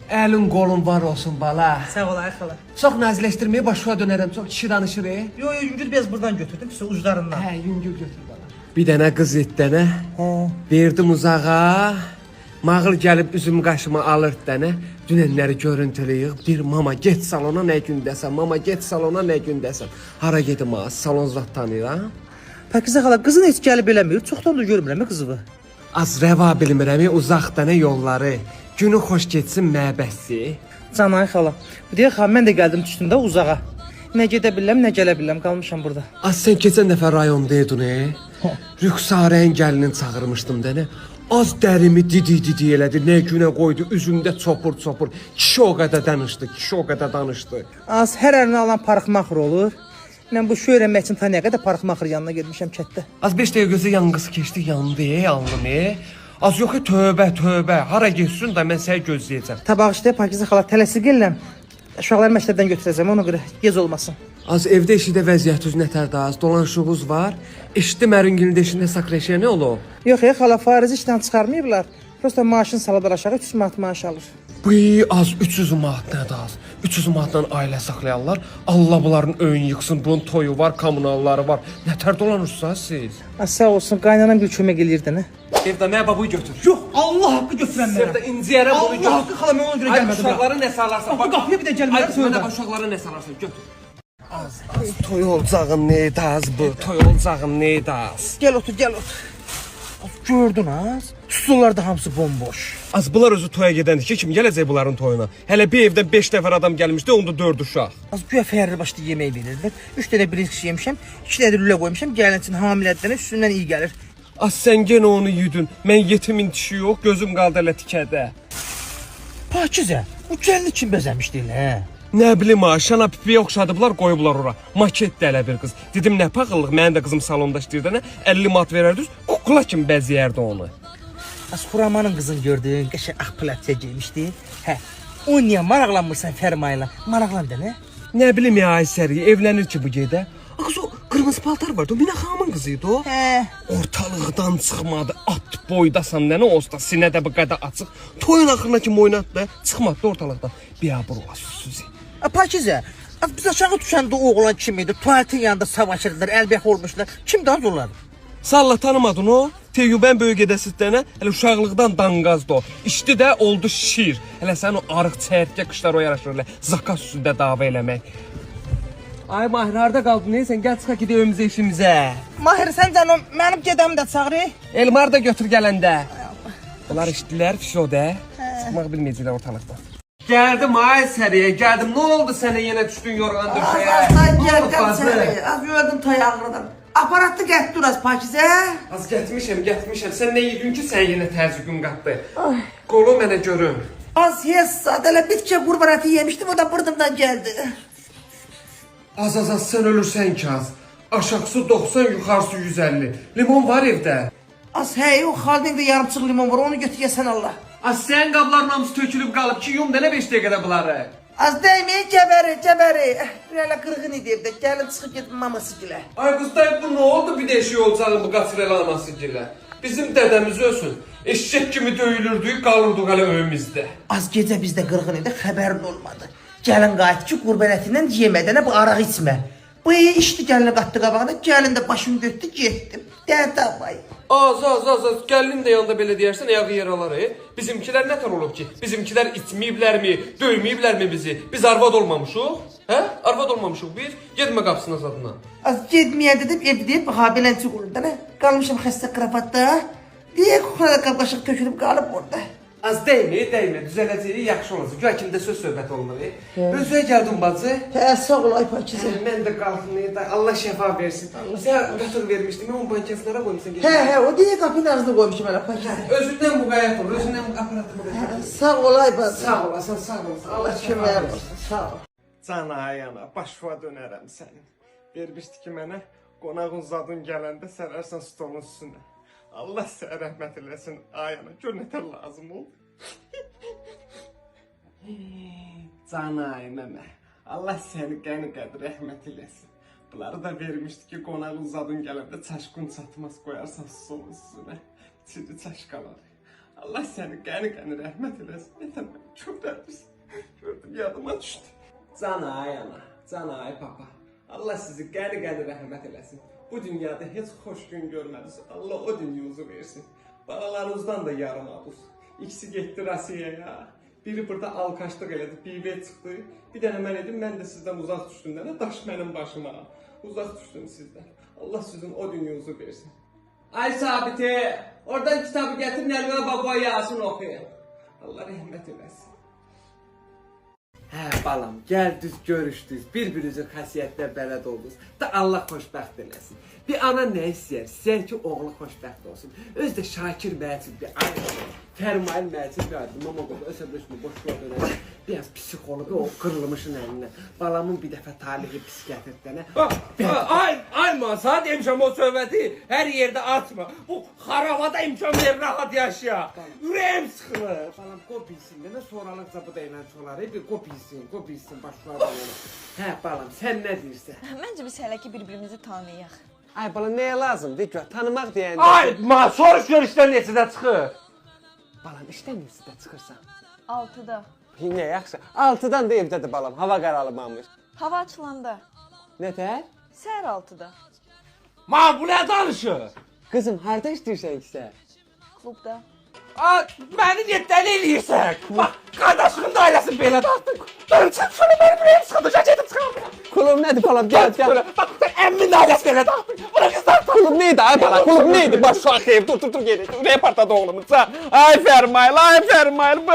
Əlin qolun var olsun bala. Sağ ol ay xala. Çox nazləşdirməyə başa dönərəm. Çox kişi danışır. Yo yo, yüngül biraz buradan götürdüm, pis uclarından. Hə, yüngül götür bala. Bir dənə qız etdənə. Hə. Verdim uzağa. Mağıl gəlib üzüm qaşıma alır dənə. Dünənləri görüntülüyük. Deyir, mama get salona nə gündəsən, mama get salona nə gündəsən. Hara gedim ha, salon zad tanıyıram. Pəkizə xala, qızın heç gəlib eləmir. Çoxdan da görmürəm qızını. Az rəva bilmirəm, uzaq dənə yolları. Günü xoş getsin məbəsi. Canay xala. Bu deyə xala, mən də gəldim düşdüm də uzağa. Nə gedə bilirəm, nə gələ bilirəm, qalmışam burada. Az sən keçən dəfə rayonda idin, e? Rüxsarəyin gəlinin çağırmışdım dənə. Az dərimi didi elədi, nə günə qoydu, üzümdə çopur çopur. Kişi o qədər danışdı, kişi o qədər danışdı. Az hər əlinə alan parıxmaxır olur. Mən bu şöy öyrənmək üçün ta nə qədər parıxmaxır yanına getmişəm kətdə. Az 5 dəqiqə gözə yanğısı keçdi, yandı, alnım. Az yox, tövbə, tövbə. Hara getsin də mən səni gözləyəcəm. Ta bağışlaya Pakizə xala, tələsik gəlirəm. Uşaqları məktəbdən götürəcəm, ona görə gec olmasın. Az evdə işidə vəziyyətiniz nətərdir az, dolanışığınız var. Eşitdim əringilin deşində sakreşə nə olub? Yox, ya xala, farizi işdən çıxarmayıblar. Prosta maaşını salıblar aşağı, 300 manat maaş alır. Bıy, az 300 manat nədir az? 300 manatdan ailə saxlayarlar. Allah bunların öyün yıxsın, bunun toyu var, kommunalları var. Nətər dolanırsınız siz? Az sağ olsun, qaynanam bir kömək eləyirdi nə? Evdə mənə babuy götür. Yox, Allah haqqı götürən mənə. Sevda inciyərəm bunu götür. Allah haqqı xala, mən ona görə Ay gəlmədim. uşaqları nə salarsan? Bax, bu qapıya bir də gəlmərəm, Ay, tövbə. mənə bax uşaqları nə salarsan götür. Az, az toy olacağın neydi az bu? Toy olacağın neydi az? Gəl otur, gəl otur. Az gördün az. Stullar da hamısı bomboş. Az bunlar özü toya gedəndi ki, kim gələcək bunların toyuna? Hələ bir evdən 5 nəfər adam gəlmişdi, onda 4 uşaq. Az güya fəhərli başda yemək verirdilər. 3 dənə birinci yemişəm, 2 dənə də lülə qoymuşam. Gəlin üçün hamilədirlər, üstündən iyi gəlir. Az sən genə onu yedin. Mən yetimin dişi yox, gözüm qaldı hələ tikədə. Pakizə, bu gəlini kim bəzəmişdi elə? Nə bilim ha, şana pipiyə oxşadıblar, qoyublar ora. Maket də elə bir qız. Dedim nə paxıllıq, mənim də qızım salonda işləyirdi nə 50 manat verərdiniz, kukla kimi bəzəyərdi onu. Az Xuramanın qızını gördün, qəşəng ağ platiya geymişdi. Hə. O niyə maraqlanmırsan Fərmayla? Maraqlan da nə? Nə bilim ya Aysəri, evlənir ki bu gedə. Axı o qırmızı paltar vardı, o Mina xanımın qızı idi o. Hə. Ortalıqdan çıxmadı, at boydasan nə olsa, sinə də bu qədər açıq. Toyun axırına kimi oynatdı, çıxmadı da ortalıqdan. Biabır ola Suzi. A, Pakizə, az biz aşağı düşəndə o oğlan kim idi? Tualetin yanında savaşırdılar, əlbəx olmuşlar. Kimdi az onlar? Salla tanımadın o? Teyyubən böyük edəsiz dənə, hələ uşaqlıqdan danqazdı o. İçdi də oldu şir. Hələ sənin o arıq çəyirtkə qışlar o yaraşır elə. Zakas üstündə dava eləmək. Ay Mahir, harda qaldın? Neysən, gəl çıxaq gedək evimizə, işimizə. Mahir, sən canım, mənim gedəmi də çağır. Elmar da götür gələndə. Bunlar içdilər, fişo də. Çıxmaq bilməyəcəklər ortalıqdan. Gəldim ay səriyə, gəldim. Nə oldu sənə yenə düşdün yorğan döşəyə? Az Nə oldu gəldim bacı? səni. Az gördüm toy ağrıdan. Aparatı gətir az Pakizə. Az getmişəm, getmişəm. Sən nə yedin ki, sən yenə təzyiqin qatdı? Qolu mənə görün. Az hessa, elə bitkə qurban əti yemişdim, o da bırdımdan gəldi. Az az az sən ölürsən ki az. Aşağısı 90, yuxarısı 150. Limon var evdə. Az hey, o xalqın da yarımçıq limon var, onu götür yesen Allah. Az sənin qabların hamısı tökülüb qalıb ki, yum dənə 5 dəqiqədə bunları. Az dəyməyin, gəbəri, gəbəri. Elə qırğın idi evdə, gəlin çıxıb gedin maması gilə. Ay qız dayı bu nə oldu bir deşik olacağın bu qaçır elə anası gilə. Bizim dədəmiz ölsün. Eşşək kimi döyülürdük, qalırdıq hələ öyümüzdə. Az gecə bizdə qırğın idi, xəbərin olmadı. Gəlin qayıt ki, qurban ətindən yemədən bu araq içmə. Bu içdi gəlini qatdı qabağına, gəlin də başını götürdü, getdi. Dədə vay. Az az az az gəlin də yanında belə deyərsən ayağı yer alar. Bizimkilər nətər olub ki? Bizimkilər içməyiblərmi, döyməyiblərmi bizi? Biz arvad olmamışıq? Hə? Arvad olmamışıq biz. Getmə qapısına zadına. Az getməyə dedim, ev deyib, ha belənçi qurdu nə? Qalmışam xəstə kravatda. Deyə kuxlada qab-qaşıq tökülüb qalıb orada. Az dəymə, dəymə, düzələcəyi yaxşı olacaq. Güya kimdə söz söhbət olmur. Özünə gəldim bacı. Hə, sağ ol ay Pakizə. Mən də qalxım, Allah şəfa versin. Sən qatır vermişdim, mən onun bankasına qoymuşsan. Hə, hə, o deyə qapının ağzına qoymuşum hələ Pakizə. Özündən müqayyət ol, özündən aparatı müqayyət ol. Sağ ol ay bacı. Sağ olasın, sağ olasın. Allah şəfa Köməyə versin. olsun, sağ ol. Can ayana, başıma dönərəm sənin. Vermişdi ki mənə, qonağın zadın gələndə sərərsən stolun üstünə. Allah sənə rəhmət eləsin ayana, gör nətər lazım oldu. Can ay məmə, Allah səni qəni qəd rəhmət eləsin. Bunları da vermişdi ki, qonağın zadın gələndə çaşqın çatmaz qoyarsan stolun üstünə. Çiri çaşqaları. Allah səni qəni-qəni rəhmət eləsin. Nətər mən kövrəldirsən. Gördüm yadıma düşdü. Can ay ana, can ay papa. Allah sizi qəni-qəni rəhmət eləsin. Bu dünyada heç xoş gün görmədiniz. Allah o dünyunuzu versin. Balalarınızdan da yarımadınız. İkisi getdi Rusiyaya. Biri burada alkaşlıq elədi, bivə çıxdı. Bir dənə mən edim, mən də sizdən uzaq düşdüm. Nə daş mənim başıma. Uzaq düşdüm sizdən. Allah sizin o dünyunuzu versin. Ay Sabiti, oradan kitabı gətir, Nərmin baba Yasin oxuyun. Allah rəhmət eləsin. Hə balam, gəldiniz, görüşdünüz, bir-birinizin xasiyyətinə bələd oldunuz. Da Allah xoşbəxt eləsin. Bir ana nə istəyər? İstəyər ki, oğlu xoşbəxt olsun. Özü də Şakir mənim bir ayı, Fərmayil mənim bir ayı. Mama qoca, əsəbləşmə, boş ver dönər. Biraz psixoloqu o qırılmışın əlindən. Balamın bir dəfə talihi pis gətirdi. Ay, ay masa demişəm o söhbəti hər yerdə açma. Bu xarabada imkan ver rahat yaşaya. Ürəyim sıxılır. Balam, qoy bilsin də, nə sonralıqca bu da ilə çolar. Bir qoy bilsin, qoy bilsin, başlar ona. Hə balam, sən nə deyirsən? Məncə biz hələ ki bir-birimizi tanıyaq. Ay bala, nəyə lazımdır ki? Tanımaq deyəndə. Ay, ma, soruş gör işdən neçədə çıxır. Balam, işdən neçədə çıxırsan? 6-da. Nə yaxşı. 6-dan da evdədir balam, hava qaralmamış. Hava açılanda. Nətər? Səhər 6-da. Ma, bu nə danışır? Qızım, harda işləyirsən ki sən? Klubda. Ay, məni niyə dəli eləyirsən? Bax, qardaşımın da ailəsini belə dağıtdın. Durun, çıx şunu, mənim ürəyim sıxıldı. Gəl, gedib çıxam. Klub nədir balam? Gəl, gəl. Bax, əmmin də ailəsini belə dağıtdın. Bura qızlar. Klub neydi ay bala? Klub neydi? Baş xeyir. Dur, dur, dur geri. Ürəyi partladı oğlumun. Ay Fərmayıl, ay Fərmayıl.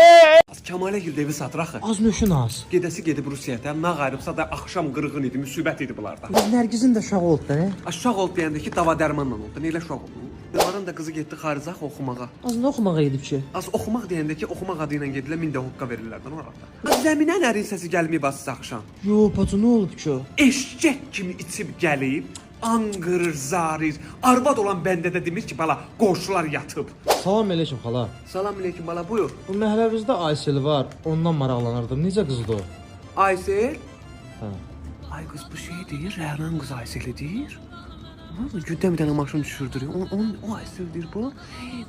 Kamalə evi satır axı. Az nöşün az. Gedəsi gedib Rusiyada, nağ ayrıbsa da axşam qırğın idi, müsibət idi bunlarda. Nərgizin də uşağı oldu da, nə? Uşaq oldu deyəndə ki, dava dərmanla oldu. Nə elə uşaq oldu? Onların da qızı getdi xaricə oxumağa. Az nə oxumağa gedib ki? Az oxumaq deyəndə ki, oxumaq adı ilə gedilər, 1000 də hoqqa verirlər də orada. Zəminə nərin səsi gəlməyib az axşam. Yo, bacı, nə olub ki? Eşşək kimi içib gəlib, anqırır, zarir. Arvad olan bəndə də demir ki, bala, qonşular yatıb. Salam əleykum xala. Salam əleykum bala, buyur. Bu məhəlləmizdə Aysel var, ondan maraqlanırdım. Necə qızdır o? Aysel? Hə. Ay qız bu şey deyir, Rənan qız Ayseli deyir. Nə gündə bir dənə maşın düşürdür. O Aysel deyir bu.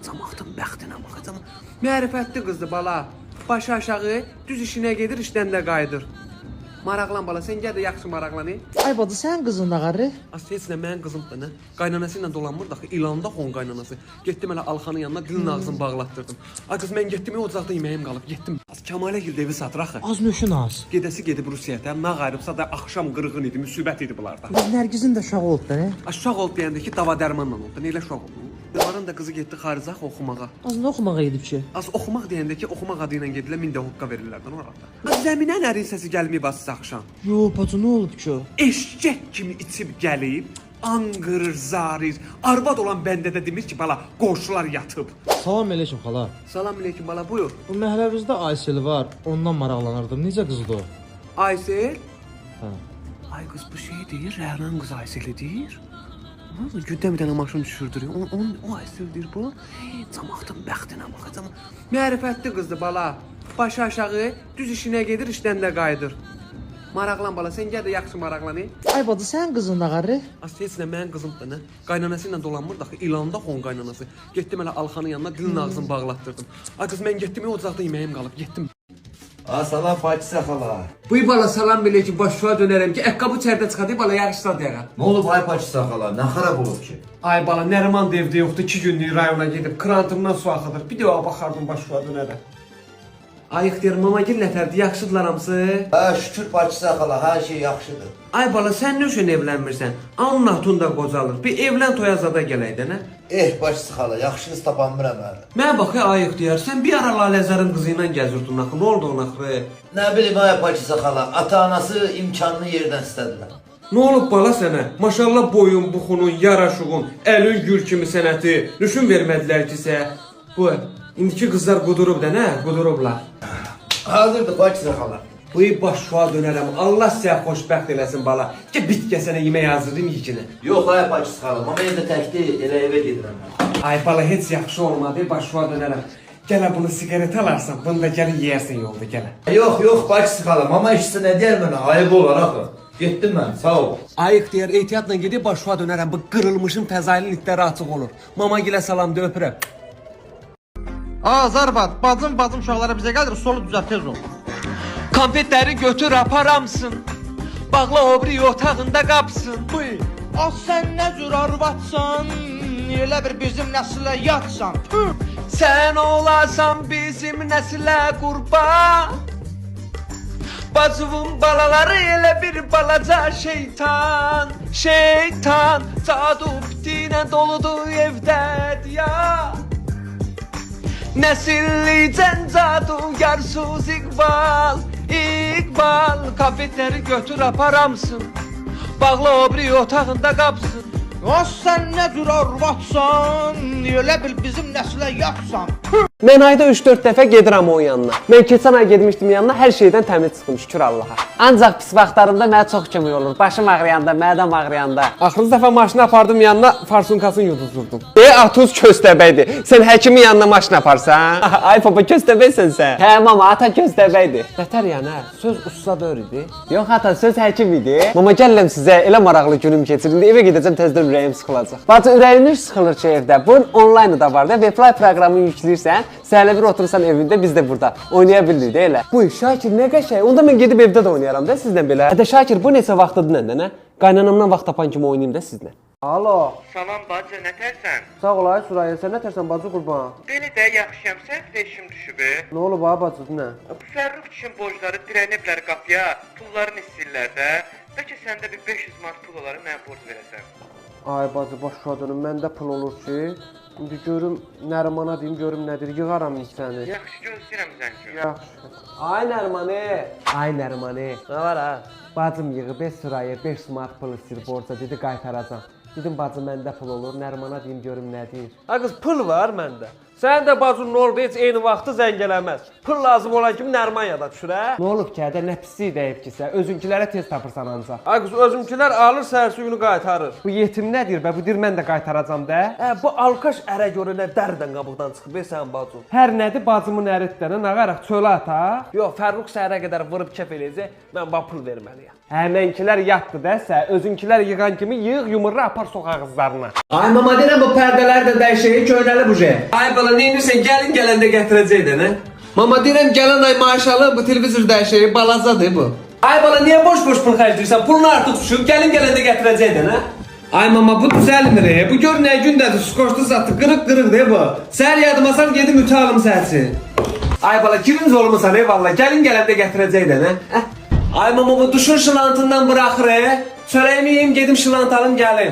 Camaatın bəxtinə bax, camaat. Mərifətli qızdır bala. Başı aşağı, düz işinə gedir, işdən də qayıdır. Maraqlan bala, sən gəl də yaxşı maraqlan. Ay bacı, sənin qızın da qarı? Az heç nə mənim qızım da nə? Qaynanası ilə dolanmır da axı, ilanda xon qaynanası. Getdim elə Alxanın yanına, dilin ağzını bağlatdırdım. Ay qız mən getdim, ocaqda yeməyim qalıb, getdim. Az Kamalə evi satır axı. Az nöşün az. Gedəsi gedib Rusiyada, nağ ayrıbsa da axşam qırğın idi, müsibət idi bunlarda. Nərgizin də uşağı oldu da, nə? Uşaq oldu deyəndə ki, dava dərmanla oldu. Nə elə uşaq oldu? Onların da qızı getdi xaricə oxumağa. Az nə oxumağa gedib ki? Az oxumaq deyəndə ki, oxumaq adı ilə gedilər, 1000 də hoqqa verirlər də orada. Zəminə nərin səsi gəlməyib az axşam. Yo, bacı, nə olub ki? Eşşək kimi içib gəlib, anqırır, zarir. Arvad olan bəndə də demir ki, bala, qonşular yatıb. Salam əleykum xala. Salam əleykum bala, buyur. Bu məhəlləmizdə Aysel var, ondan maraqlanırdım. Necə qızdır o? Aysel? Hə. Ay qız bu şey deyir, Rənan qız Ayseli deyir. Nə gündə bir dənə maşın düşürdür. O Aysel deyir bu. Camaatın bəxtinə bax, camaat. Mərifətli qızdır bala. Başı aşağı, düz işinə gedir, işdən də qayıdır. Maraqlan bala, sən gəl də yaxşı maraqlan. Ay bacı, sənin qızın da qarı? Az heç nə mənim qızım da nə? Qaynanası ilə dolanmır da axı, ilanda xon qaynanası. Getdim elə Alxanın yanına, dilin ağzını bağlatdırdım. Ay qız mən getdim, ocaqda yeməyim qalıb, getdim. Aa, salam Pakisə xala. Buy bala, salam belə ki, başına dönərəm ki, ayaqqabı içəridə çıxadı, bala yağışda dayağa. Nə olub ay Pakisə xala? Nə xarab olub ki? Ay bala, Nəriman da evdə yoxdur, 2 günlük rayona gedib, krantımdan su axıdır. Bir də o baxardım başına dönərəm. Ay ixtiyar, mamagil nətərdir, yaxşıdırlar hamısı? Hə, şükür Pakisə xala, hər şey yaxşıdır. Ay bala, sən nə üçün evlənmirsən? Anun atun da qocalır. Bir evlən toya zada gələk də, nə? Pakisə xala, yaxşınız tapanmıram hələ. Mənə bax, ay ixtiyar, sən bir ara Laləzarın qızı ilə gəzirdin axı, nə oldu ona axı? Nə bilim ay Pakisə xala, ata-anası imkanlı yerdən istədilər. Nə olub bala sənə? Maşallah boyun, buxunun, yaraşığın, əlin gül kimi sənəti. Nüşün vermədilər ki sə? Bu, indiki qızlar qudurub da, nə? Qudurublar. Hazırdır Pakisə xala. Bu baş şua dönərəm. Allah sənə xoşbəxt eləsin bala. Ki bitkə sənə yemək hazırlayım yeginə. Yox ay Pakisə xala, mama evdə təkdir, elə evə gedirəm mən. Ay bala heç yaxşı olmadı, baş şua dönərəm. Gələ bunu siqaret alarsan, bunu da gəlin yeyərsən yolda, gələ. Yox, yox Pakisə xala, mama işsə nə deyər mənə, ayıb olar axı. Getdim mən, sağ ol. Ay ixtiyar, ehtiyatla gedib baş şua dönərəm. Bu qırılmışın fəzailin itləri açıq olur. Mama gilə salam de, öpürəm. Azarvad, bacım bacım uşaqlara bizə gəlir, solu düzəlt tez ol. Konfetləri götür aparamsın. Bağla o biri otağında qapsın. Buy. A sən nə cür arvadsan, elə bir bizim nəslə yatsan. Tüh. Sən olasan bizim nəslə qurban. Bacımın balaları elə bir balaca şeytan, şeytan. Cadu pitinə doludur evdə ya. Nəsillicən cadugarsız iqbal, iqbal. Konfetləri götür aparamsın. Bağla o biri otağında qapsın. A sən nə cür arvadsan, elə bil bizim nəslə yatsan. Tüh. Mən ayda 3-4 dəfə gedirəm onun yanına. Mən keçən ay getmişdim yanına, hər şeydən təmiz çıxdım, şükür Allaha. Ancaq pis vaxtlarımda mənə çox kömək olur. Başım ağrıyanda, mədəm ağrıyanda. Axırıncı dəfə maşını apardım yanına, farsunkasını yuduzdurdum. E, atuz köstəbəkdir. Sən həkimin yanına maşın aparsan? Ay baba, köstəbəksən sən. Hə mama, ata köstəbəkdir. Nətər yəni, hə? Söz usta deyil idi. Yox ata, söz həkim idi. Mama gəlirəm sizə, elə maraqlı günüm keçir. İndi evə gedəcəm, təzədən ürəyim sıxılacaq. Bacı ürəyin sıxılır ki evdə. Bunun onlaynı da var da. Webfly proqramını yükləyirsən, səhərlə bir oturursan evində, biz də burada oynaya bilirik də elə. Bu Şakir nə qəşəng. Onda mən gedib evdə də oynayaram da sizlə belə. Hədə Şakir, bu neçə vaxtıdır nəndə, nə? Qaynanamdan vaxt tapan kimi oynayım da sizlə. Alo. Salam bacı, nətərsən? Sağ ol ay Suraya, sən nətərsən bacı qurban? Belə də yaxşıyam, sən də işim düşüb. Nə olub ay bacı, nə? Bu Fərrux kişinin borcları dirəniblər qapıya, pullarını istəyirlər də. Bəlkə səndə bir 500 manat pul olar, mənə borc verəsən. Ay bacı, başa dönüm, məndə pul olur ki, indi görüm Nərimana deyim, görüm nədir, yığaram səni. Yaxşı, gözləyirəm zəngü. Yaxşı. Ay Nəriman, ay Nəriman, nə var ha? Bacım yığıb Suraya 5 manat pul istəyir borca, dedi qaytaracam. Dedim bacı məndə pul olur, Nərimana deyim görüm nə deyir. Ha qız pul var məndə. Sənin də bacın nə oldu heç eyni vaxtı zəng eləməz. Pul lazım olan kimi Nəriman yada düşür hə? Nə olub ki, hədə nə pislik dəyib ki sən, özünkilərə tez tapırsan ancaq. Ay qız özümkilər alır səhərsi günü qaytarır. Bu yetim nə deyir bə? Bu deyir mən də qaytaracam da. Hə bu alkaş ərə görə nə dərdən qabıqdan çıxıb be sənin bacın. Hər nədir bacımın əri dənə nağaraq çölə ata. Yox, Fərrux səhərə qədər vurub kef eləyəcək. Mən bax pul verməliyəm. Hə mənkilər yatdı da sə, özünkilər yığan kimi yığ yumurra apar sox ağızlarına. Ay mama deyirəm bu pərdələr də dəyişək, köynəli bu şey. Ay bala nə edirsən? Gəlin gələndə gətirəcək də nə? Mama deyirəm gələn ay maaş alım, bu televizor dəyişək, balacadır bu. Ay bala niyə boş-boş pul xərcləyirsən? Pulun artıq düşüb, gəlin gələndə gətirəcək də nə? Ay mama bu düzəlmir. E. Bu gör nə gündədir, skoçlu satdı, qırıq-qırıqdır bu. Səhər yadıma sal gedim ütü alım səhərsi. Ay bala girinc olmusan eyvallah. Gəlin gələndə gətirəcək də nə? Hə? Ay mama bu duşun şılantından buraxır. E. Çörəyimi yeyim gedim şılant alım gəlim.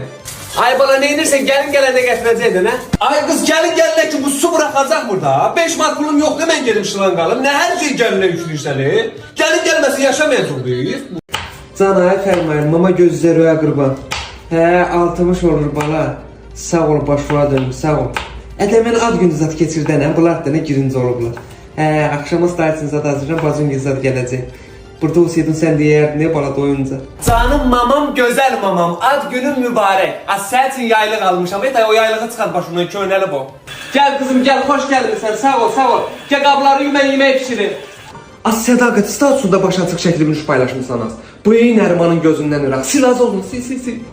Ay bala nə edirsən gəlin gələndə gətirəcək də nə? Ay qız gəlin gələndə ki bu su buraxacaq burada. 5 manat pulum yoxdur mən gedim şılanq alım. Nə hər şey gəlinə yükləyirsən? E? Gəlin gəlməsi yaşamayacaq deyir. Can ay fərmayın, mama gözləri röya qurban. Hə, 60 olur bala. Sağ ol, başına dönüm, sağ ol. Ədə mən ad günü zat keçirdənəm, bunlar da nə girinci olublar. Hə, axşama stayçın zat hazırlayıram, bacım gil zat gələcək. Burada olsaydın sən deyərdin, nə bala doyunca. Canım mamam, gözəl mamam, ad günün mübarək. Az sən üçün yaylıq almışam, et ay o yaylığı çıxart başından, köynəli bu. Gəl qızım, gəl, xoş gəlmisən, sağ ol, sağ ol. Gəl qabları yu, mən yemək pişirim. Az sədaqət statusunda baş açıq şəklimi paylaşmısan az. Bu ey Nərimanın gözündən ıraq. Sil az olun, sil, sil, sil.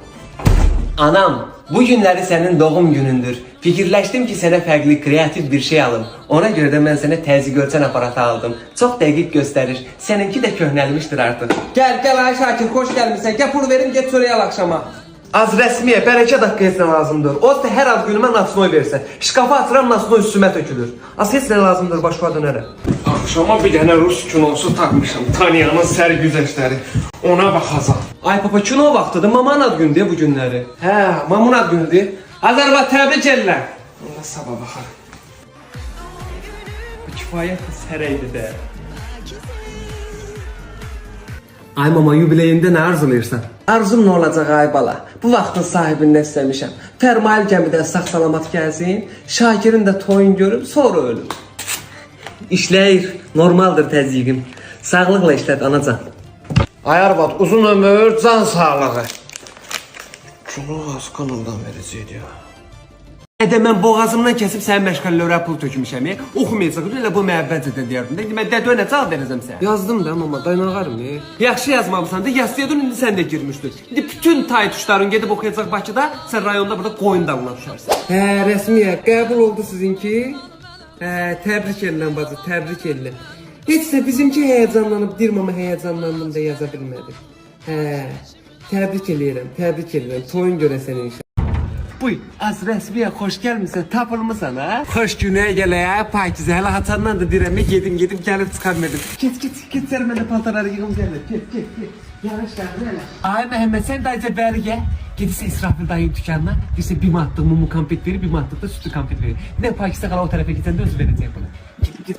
Anam, bu günləri sənin doğum günündür. Fikirləşdim ki, sənə fərqli, kreativ bir şey alım. Ona görə də mən sənə təzyiq ölçən aparatı aldım. Çox dəqiq göstərir. Səninki də köhnəlmişdir artıq. Gəl, gəl ay Şakir, xoş gəlmisən. Gəl pul verim, get çörək al axşama. Az rəsmiyə, bərəkət haqqı heç nə lazımdır. O da hər ad günümə nasnoy versə. Şkafı açıram, nasnoy üstümə tökülür. Az heç nə lazımdır, başıma dönərəm. Axşama bir dənə rus kinosu tapmışam. Tanyanın sərgüzəştləri. Ona baxacam. Ay papa, kino vaxtıdır, mamanın ad günüdür bu günləri. Hə, mamın ad günüdür. Azərbaycan təbrik eləyirəm. Onda sabah baxarım. Bu kifayət sərə idi də. Ay mama, yubileyində nə arzulayırsan? Arzum nə olacaq ay bala? Bu vaxtın sahibindən istəmişəm. Fərmail gəmidən sağ-salamat gəlsin, Şakirin də toyun görüb sonra ölüm. İşləyir, normaldır təzyiqim. Sağlıqla işlət anacan. Ay arvad, uzun ömür, can sağlığı. Kino az kanaldan verəcəkdi ya. Ədə mən boğazımdan kəsib sənin məşğələlərə pul tökmüşəm. Oxumayacaq. Elə bu məbəccədən deyərdim də. İndi mən dədə nə cavab verəcəm sənə? Yazdım da mama, dayanağarım. Yaxşı yazmamısan da, yazsaydın indi sən də girmişdin. İndi bütün tay tuşların gedib oxuyacaq Bakıda, sən rayonda burada qoyun dalına düşərsən. Hə, rəsmiyə qəbul oldu sizinki. Hə, təbrik edirəm bacı, təbrik edirəm. Heç də bizimki həyəcanlanıb deyirəm, amma həyəcanlandım da yaza bilmədim. Hə, təbrik eləyirəm, təbrik eləyirəm. Toyun görəsən inşallah. Buy, az rəsmiyə xoş gəlmisən, tapılmısan ha? Xoş günə gələ, Pakizə, hələ haçandan da deyirəm, gedim, gedim, gəlib çıxarmadım. Get, get, get, sən mənə paltarları yığım gəlir. Get, get, get. Yavaş yavaş hələ. Ay Məhəmməd, sən dayıca bəri gəl. Gedirsə İsrafil dayının dükanına, deyirsə bir manatlıq mumu konfet verir, bir manatlıq da sütlü konfet verir. Nə Pakizə qala o tərəfə gedəndə özü verəcək bunu. Get, get.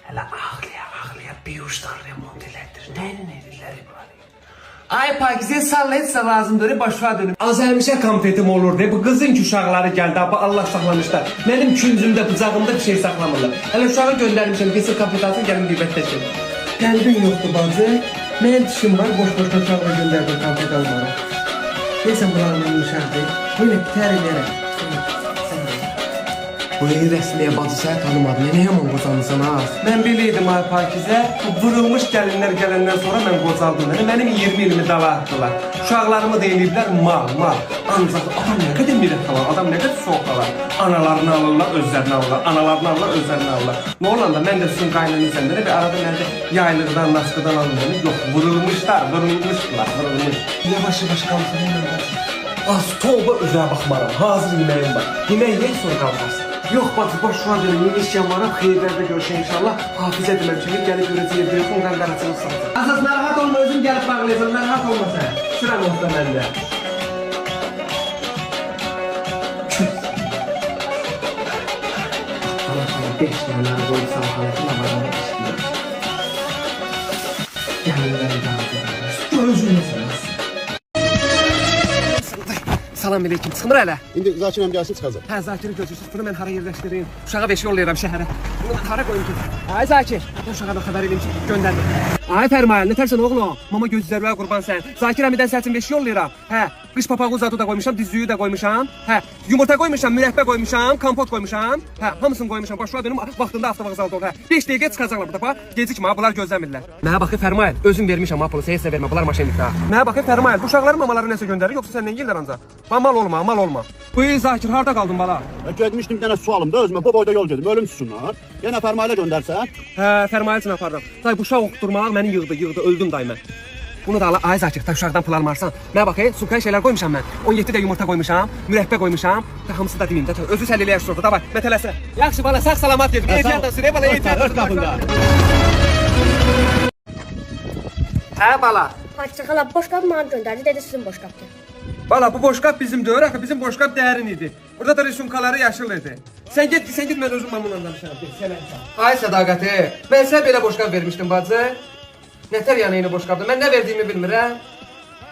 Hələ ağlaya ağlaya bir uçdan remont elətdir. Nə edirlər bu? Ay Pakizə salla heç də lazımdır, başa dönüm. Az həmişə konfetim olurdu. Bu qızın ki uşaqları gəldi, abba Allah saxlamışlar. Mənim küncümdə, bıcağımda bir şey saxlamırlar. Hələ uşağı göndərmişəm, getsin konfet alsın, gəlin qeybətləşin. Qəlbin yoxdur bacı. Mənim dişim var, boş-boşuna uşaqla göndərdim konfet almağa. Deyəsən bunlar mənim uşaqdır. Yenə bitər eləyərəm. Bu rəsmiyə bacı səni tanımadım. Nə yaman qocalmısan ha? Mən bilirdim ay Pakizə, bu vurulmuş gəlinlər gələndən sonra mən qocaldım. Yəni mənim 20 ilimi dala atdılar. Uşaqlarımı da eləyiblər mal, mal. Ancaq adam nə qədər mirət qalar, adam nə qədər soğuk qalar. Analarını alırlar, özlərini alırlar. Analarını alırlar, özlərini alırlar. Nə olanda mən də sizin qaynanızam və arada mən də yaylıqdan, naskıdan alınır. Yox, vurulmuşlar, vurulmuşlar, vurulmuş. Yavaş yavaş qalxın hemen bacı. Az tövbə üzə baxmaram. Hazır yeməyim var. Yemək yeyək sonra qalxarsan. Yox bacı, baş şuna dönüm, yeni iş yanmaram, xeyirlərdə görüşək inşallah. Hafizə deməmişəm, gəlib görəcək evdə yoxum, qan qaracılıq salacaq. Əsas narahat olma, özüm gəlib bağlayacam, narahat olma sən. Sıram olsa məndə. Allah sana 5 dənə qoyub salxanatın avarını işləyir. Gəlinləri razı olmuş, gözünü sevsin. Salam aleyküm, çıxmır hələ? İndi Zakirəm gəlsin çıxacaq. Hə, Zakiri gözlürsüz. Bunu mən hara yerləşdirim? Uşağa beş yollayıram şəhərə. Bunu mən hara qoyum ki? Ay Zakir, bu uşağa da xəbər eləyim ki, göndərdim. Ay Fərmayel, nə tərsən oğlum? Mama gözlərə qurban sən. Zakir əmidən səsin beş yollayıram. Hə, qış papağı zadı da qoymuşam, dizlüyü də qoymuşam. Hə, yumurta qoymuşam, mürəbbə qoymuşam, kompot qoymuşam. Hə, hamısını qoymuşam. Başına dönüm, vaxtında avtovağzalda ol. Hə, 5 dəqiqə çıxacaqlar burada bax. Gecikmə, bunlar gözləmirlər. Mənə baxı Fərmayel, özüm vermişəm ha pulu, heç nə vermə, bunlar maşinlikdə ha. Mənə baxı Fərmayel, bu uşaqların mamaları nəsə göndərir, yoxsa səndən yeyirlər ancaq? Bax, mal olma, mal olma. Buyur Zakir, harda qaldın bala? Getmişdim bir dənə su alım da özümə. Bu boyda yol gedim. Ölüm susunlar. Yenə Fərmayələ göndərsən. Hə, Fərmayel üçün aparıram. Day, bu uşaq oxutdurmaq məni yığdı, yığdı, öldüm day mən. Bunu da ala, ay Zakir, da uşaqdan pul almarsan. Mənə bax, sumkaya şeylər qoymuşam mən. 17 də yumurta qoymuşam, mürəbbə qoymuşam. Da hamısı da deməyim də, özü səll eləyər şurada, davay, mən tələsirəm. Yaxşı bala, sağ salamat gedim. Ehtiyatla sür, bala, ehtiyatla sür. Qapında. Hə bala. Pakizə xala boşqab mənə göndərdi, dedi sizin boşqabdır. Bala, bu boşqab bizim deyil, axı bizim boşqab dərin idi. Burada da rüsumkaları yaşıl idi. Sən get, sən get, mən özüm mamınla danışaram. Get, sən sən. Ay sədaqəti, mən sənə belə boşqab vermişdim bacı. Nətər yəni eyni boşqabdır? Mən nə verdiyimi bilmirəm.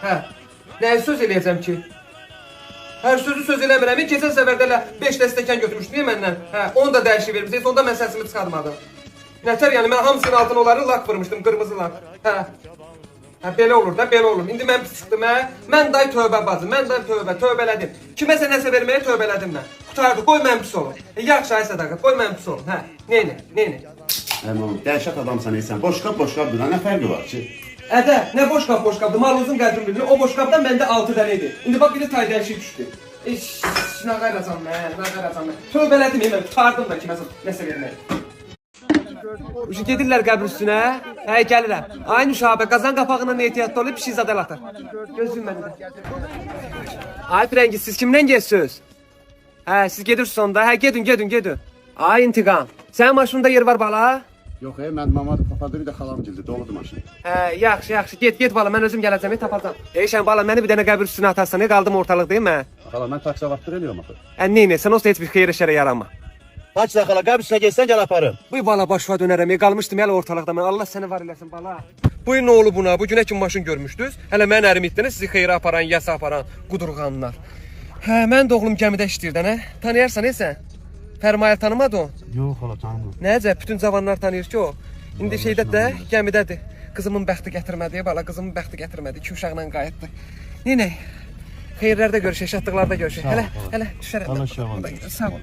Hə, nəyi söz eləyəcəm ki? Hər sözü söz eləmirəm. Keçən səfərdə elə 5 də stəkan götürmüşdün ya məndən. Hə, onu da dəyişik vermişdin. Heç onda mən səsimi çıxartmadım. Nətər yəni mən hamısının altına onları lak vurmuşdum, qırmızı lak. Hə. Hə, belə olur da, belə olur. İndi mən pis çıxdım, hə? Mən day tövbə bacı, mən day tövbə, tövbələdim. Kiməsə nəsə verməyə tövbələdim mən. Qurtardı, qoy mən pis olum. Yaxşı ay sədaqət, qoy mən pis olum. Hə, neynə, neynə? Əmim, dəhşət adamsan ey sən. Boşqab boşqabdır. Nə fərqi var ki? Ədə, nə boşqab boşqabdır, malınızın qədrini bilir. O boşqabdan məndə 6 dənə idi. İndi bax, biri tay dəyişik düşdü. Nə qayracam mən, nə qayracam mən. Tövbələdim, mən qurtardım da kiməsə nəsə verməyə. Gedirlər qəbir üstünə. Hə, gəlirəm. Ay Nüşabə, qazan qapağından ehtiyatlı olub, pişik zad əl atar. Gözlüyün məni də. Ay Firəngiz, siz kimlə gedirsiniz? Hə, siz gedirsiniz onda. Hə, gedin, gedin, gedin. Ay İntiqam, sənin maşınında yer var bala? Yox, mən mama papadı bir də xalam gildi. Doludur maşın. Hə, yaxşı, yaxşı. Get, get bala, mən özüm gələcəm, tapacam. Eyşən bala, məni bir dənə qəbir üstünə atarsan, qaldım ortalıqda, deyil mi? Xala, mən taksi vaxtdır eləyirəm axı. Ə, neynə, sən olsa heç bir xeyrə şərə yaranma. Pakizə xala, qəbir üstünə getsən gəl aparım. Bu bala başıma dönərəm, qalmışdım hələ ortalıqda mən. Allah səni var eləsin bala. Bu nə olub buna? Bu günə kim maşın görmüşdünüz? Hələ mən ərim itdiniz, sizi xeyrə aparan, yasa aparan qudurğanlar. Hə, mən də oğlum gəmidə işləyirdi, nə? Tanıyarsan, sən? Fərmayel tanımadı o? Yox xala, tanımıram. Nəcə, bütün cavanlar tanıyır ki o. İndi şeydə də, gəmidədir. Qızımın bəxti gətirmədi, bala, qızımın bəxti gətirmədi. 2 uşaqla qayıtdı. Neynək? Xeyirlərdə görüşək, şadlıqlarda görüşək. Hələ, hələ düşərəm. Allah şaban. Sağ ol.